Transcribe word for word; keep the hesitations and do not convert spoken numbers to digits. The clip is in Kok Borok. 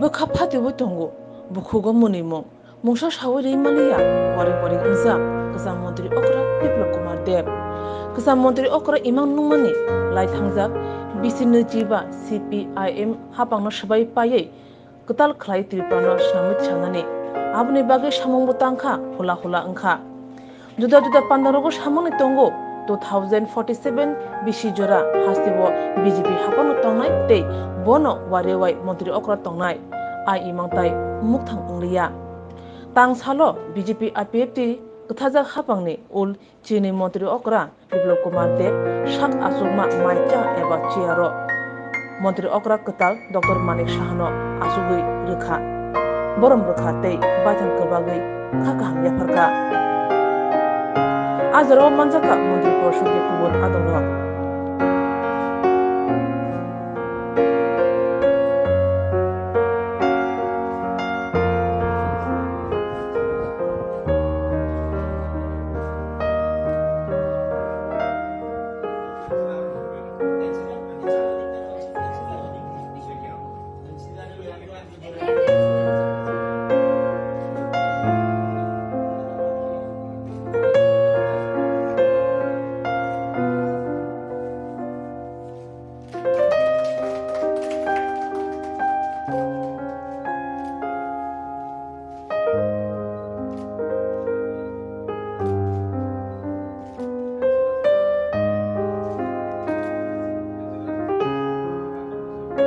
Bwkha phatiwi tongo, bukhugo mwnwimung. Mungsa sawi ri manliya, wari wari wngjak kwcham montri okra Biplab Kumar Deb. Kwcham montri okra imang nungmani lai thangjak bisi nwichiba C P I M hapangno swbai paiwi kwtal khlai Tripurano swnamwi thanani. Aboni bagwi samungbo tangkha, hula hula wngkha. Juda juda pandarogo samani tongo, two thousand forty-seven bisi jora hasteo B J P hapano tongnai tei bono warewai montri okra tongnai. A imang tai mukthang wngliya. Tang salo B J P I P F T kwthajak hapangni ul chini montri okra Biplab Kumar Deb sak achukma mai cha eba chair-o montri okra kwtal Doctor Manik Sahano achugwi rwkha. Borom rwkha tei baithang kwbagwi kha kaham yapharkha. A jorao manjakha montri porishod ni kubun adongrok.